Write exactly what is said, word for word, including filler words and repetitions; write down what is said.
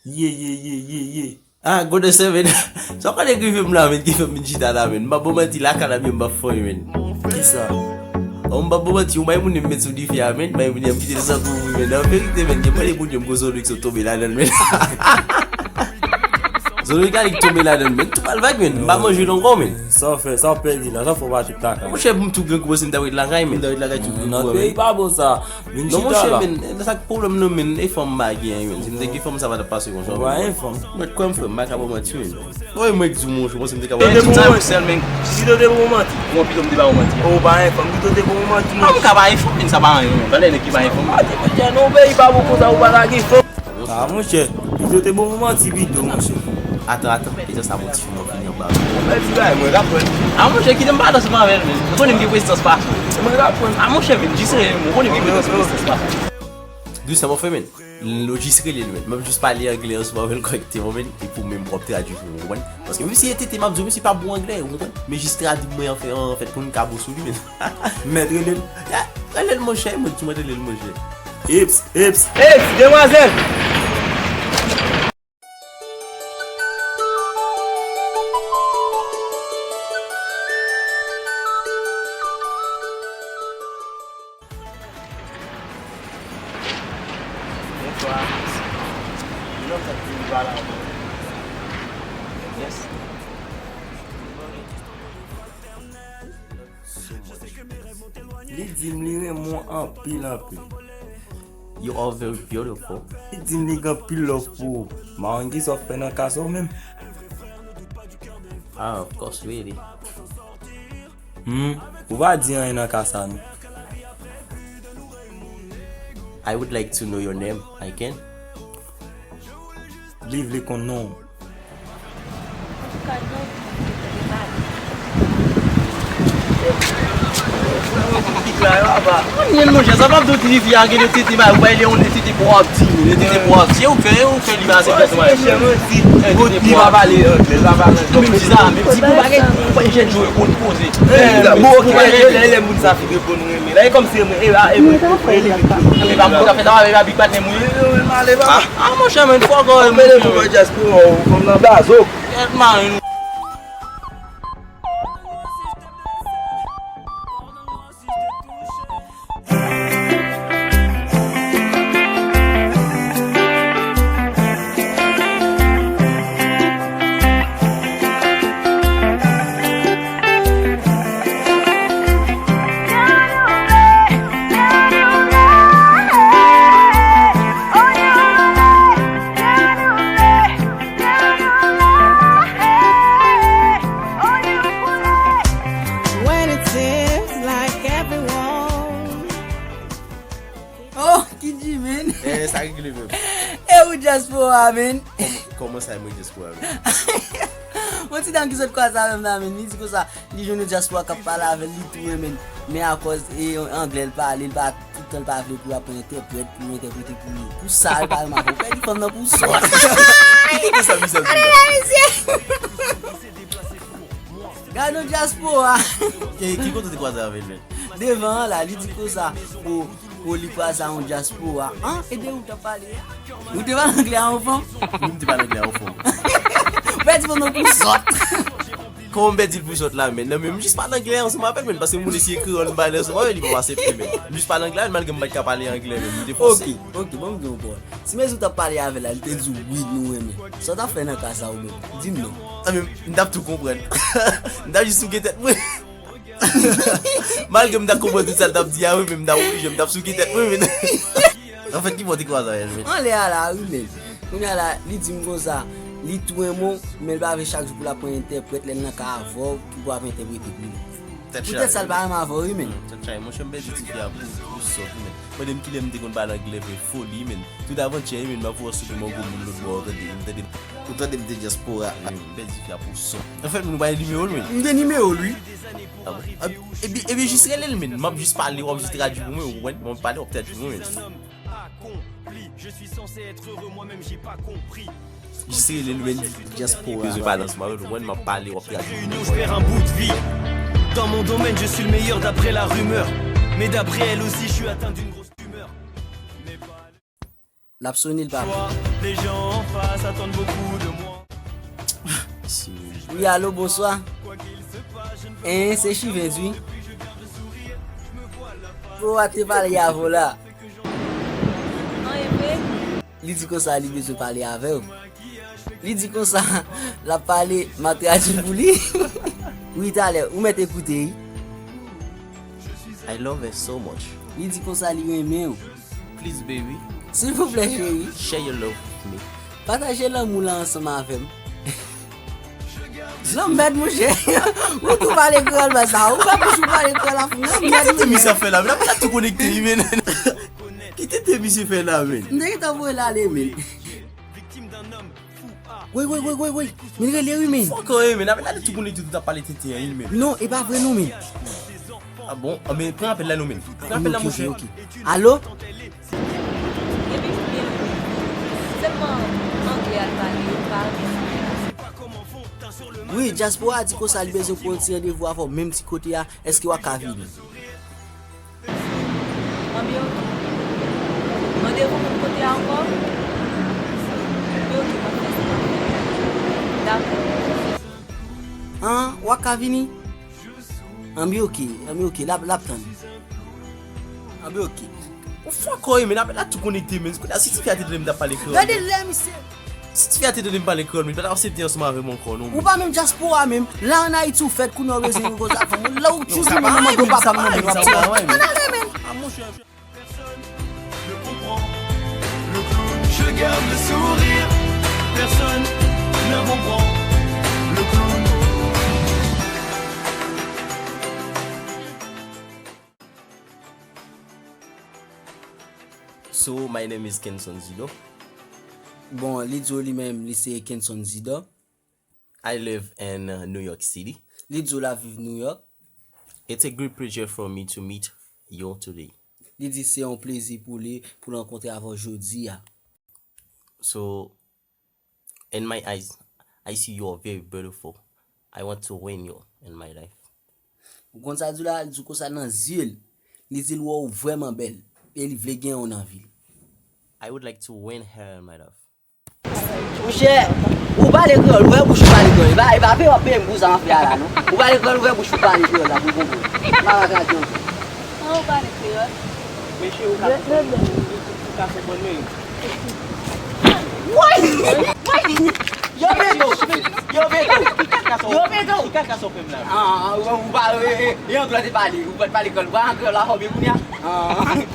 Ye, ye, ye, ye, ye. Ah, gode se, men. Sa w konn ekri fim la, men, ki fè m vin chita la, men. M pa bon manti, lakay la, men, m pa fòy, men. Kisa? Oh, m pa bon manti, yon bay moun m met sou dife a, men. Bay moun m kite l san kou, men. Nan verite, men, gen mande pou Dye m ko Zolix yo tonbe ladan l, men. Zolix tonbe ladan l, men. Tou pral vag, men. M pa manje l ankò, men. Sa w fè, sa w pèdi la, sa w fè w pa tout lakay. Monchè, pou m tou grangou, si m ta ret lakay, men. M ta ret lakay tou grangou, men. Nan peyi pa bon sa. Vin chita la. Non, monchè, men, sa k pwoblèm nou, men, e fanm m pa gen, men. Si m te gen fanm, sa pa t ap pase konsa. Ou pa gen fanm? Mwen, kwè m, frè m, m pa ka ba w manti, men. Wi, mwen k di w, monchè, mwen, si m te ka ba w manti. Pito te ba w manti. Bon, pito m te ba w manti. Ou pa gen fanm, pito te ba w manti, non. Ah, m ka ba w fanm, men sa pa anyen, non. Talè nèg ki pa gen fanm. Ah, te mwen di, non, peyi pa bon konsa, ou pa ka gen fanm. Ah, monchè, pito te ba w manti pito, monchè. Atann, atann, pito sa bon ti fim nan fini anba. Ou pèdi bagay, mwen rapwè. Ah, monchè, kite m pa danse avè l, men. Ou konnen m gen prezistans pa. Mwen rapwè. Ah, monchè, men, jis rele m, ou konnen m gen prezistans pa. Dousan, mon frè, men. L jis rele l, men. M ap jis pale anglè ansanm avè l kòrèkteman, men. E pou menm w ap tradui pou mwen, ou konprann? Paske menm si e tete m ap di w, misye pa bon anglè, ou konprann? Men jis tradui mwen anfèt, anfèt, pou n ka bon sou li, men. Mèt rele l. Ya, rele l, monchè, mwen di mwen rele l, monchè. Eps, eps. Eps, demwazèl! Bonswa. Yes. Li di m li renmen w anpil, anpil. You are very beautiful. Li di m li gen anpil love pou ou. Marenn, kisa w fè nan ka sa w menm? Ah, of course, really. Hmm, ou pa di anyen nan ka sa, non. I would like to know your name. I can? Li vle konn non w. Antouka, yo di mwen te pale. Mwen, monchè, sa p ap di w ti fi a gen de tete, ba, ou bay li yon de tete pou w ap di, de tete pou w ap di. E ou k fè, e ou k fè li pase tèt mwen. Monchè, mwen di, Rodney pa pale anglè, pa pale anglè. Menm di sa, menm di pou bagay, pou bagay jèn jwe, konn poze. Bon, ok, lè, lè, lè moun sa fin reponn mwen, men la, e kòmsi mwen, e, e, e, e, e, e, e, pa moun ka fè sa, e pa big patnè mwen. Ah, monchè, men, fò kò, men, mwen, diaspora, ou konn nan blazo. Kèt mari nou. When it seems like everyone. Oh, Kidji, men. Eh, sa regle menm. E ou diaspora, men. Kòman, kòman sa, mwen diaspora, men? Yon ti dam ki sot kwaze avè m la, men. Li di konsa, li jwenn yon diaspora k ap pale avè l, li tou renmen l. Men akòz, e, anglè l pale, li pa, tout tan li pa vle pou l ap pran entèprèt, pou l entèprete pou li. Pou sa, li pa renmen avè l. Ou pèdi fanm nan pou sòt. Ki te sa, misye? Gade yon diaspora. Ki, ki kote w te kwaze avè l, men? Devan an la, li di konsa, o, o, li kwaze a yon diaspora. An, e de ou t ap pale a? Ou te pale anglè a yon fanm? Wi, m te pale anglè a yon fanm. Ou pèdi fanm nan pou sòt. Kòman m pèdi l pou sòt la, men? Non, men m jis pale anglè ansanm avè l, men, paske moun eseye kreyòl, m pale ansanm avè l, li pa aksepte, men. M jis pale anglè, malgre m pa t ka pale anglè, men m te fòse. Ok, ok, ban m di w yon pawòl. Si Mezou t ap pale avè l la, li te di w wi, nou renmen. Sa w t ap fè nan ka sa ou menm? Di m non. Ah, men m t ap tou konprann. M t ap jis souke tèt mwen. Malgre m t ap konprann tout sa l t ap di a, wi, men m t ap oblije, m t ap souke tèt mwen, men. Anfèt, ki bò w te kwaze avè l, men? Anlè a la, wi, men. Kounye a la, li di m konsa, li tou renmen w, men l pa vle chak jou pou l ap pran entèprèt, lè l nan ka avè w, pou w ap entèprete pou li. Poutèt sa, l pa renmen avè w, wi, men. Tèt chaje, monchè, m pèdi ti fi a pou, pou sòt, wi, men. Mande m kilè m te konn pale anglè vre, foli, men. Tout avantyè, wi, men, m ap wè w sou menm yon gwo moun lòt bò, w tande, m tande. Ou tande m te diaspora. Wi, m pèdi ti fi a pou sòt. Anfèt, nou pa gen nimewo l, men. M gen nimewo l, wi. Ah bon? Ah, epi, epi jis rele l, men. M ap jis pale, w ap jis tradui pou mwen, ou konprann? M ap pale, w ap tradui pou mwen, men. Jis rele l, men, diaspora. Bezwen pale ansanm avè l, ou konprann? M ap pale, w ap tradui pou mwen. Je perds un bout de vie. Dans mon domaine, je suis le meilleur d'après la rumeur. Mais d'après elle aussi, je suis atteint d'une grosse tumeur. L ap sone, l pa vle. Wi, alo, bonswa. En, se Chivens, wi. Bro a te pale avè w la. Li di konsa li bezwen pale avè w. Li di konsa l ap pale, m ap tradui pou li. Wi, talè, ou mèt ekoute, wi. I love her so much. Li di konsa li renmen w. Please, baby. Silvouplè, cheri. Share your love with me. Pataje lanmou la ansanm avè m. Lanmèd, monchè. Ou tou pale kreyòl, baz la. Ou pa bouch ou pale kreyòl la, fou. Ki tete misye ap fè la, men? Ap tou konekte, wi, men. Ki tete misye fè la, men? M te gentan voye l ale, men. Woy, woy, woy, woy, woy. Men rele, wi, men. Fòk, wi, men. Ap tou konekte, tout ap pale tete, wi, men. Non, e pa vre, non, men. Ah bon? Ah, men pran apèl la, non, men. Pran apèl la, monchè. Ok, ok. Alo? Epi, byen, sèlman anglè al pale, yo pa renmen anglè la. Wi, dyaspora a di konsa li bezwen pran yon ti randevou avè w, menm ti kote a, èske w ap ka vini? Anbyen, ok. Randevou menm kote a ankò? Anbyen, ok, m ap fè sa, m ap fè sa. Dakò. An, w ap ka vini? Anbyen, ok, anbyen, ok, l ap, l ap tann. Anbyen, ok. Ou fò ankò, men apèl la tou konekte, men. Kounye a, si tifi a te tande m t ap pale kreyòl. Gade lè misye. Si tifi a te tande m pale kreyòl, men, li pa t ap aksepte ansanm avè m ankò, non, men. Ou pa menm dyaspora menm. La ann Ayiti ou fèt, kounye a ou bezwen rive konsa. Lè ou chouzi menm, nan mande w papa m, non, men, w ap pran. An, monchè. Personne ne comprend le clown. Je garde le sourire. Personne ne comprend le clown. So, my name is Kenson Zido. Bon, li di w li menm, li se Kenson Zido. I live in, uh, New York City. Li di w l ap viv New York. It's a great pleasure for me to meet you today. Li di se yon plezi pou li, pou l rankontre avè w jodi a. So, in my eyes, I see you are very beautiful. I want to win you in my life. Ou konn sa l di w la? Li di w konsa nan zye l. Li di l wè w vrèman bèl. E li vle gen w nan vi l. I would like to win her in my life. Monchè, ou pale kreyòl, ouvè bouch ou pale kreyòl. E pa, e pa peye w ap peye m pou sa m ap fè a la, non. Ou pale kreyòl, ouvè bouch ou pale kreyòl la pou l konprann. M pa ka tradui ankò. An, ou pale kreyòl? Mesye, ou ka konprann, ou ka konprann mwen. Woy! Woy! Yo, Beto! Yo, Beto! Yo, Beto! Ki kaka sa w fè m la? An, an, ou pa, e, e, e anglè te pale, ou pa t pale kreyòl, ou pa anglè la fò byen kounye a. An.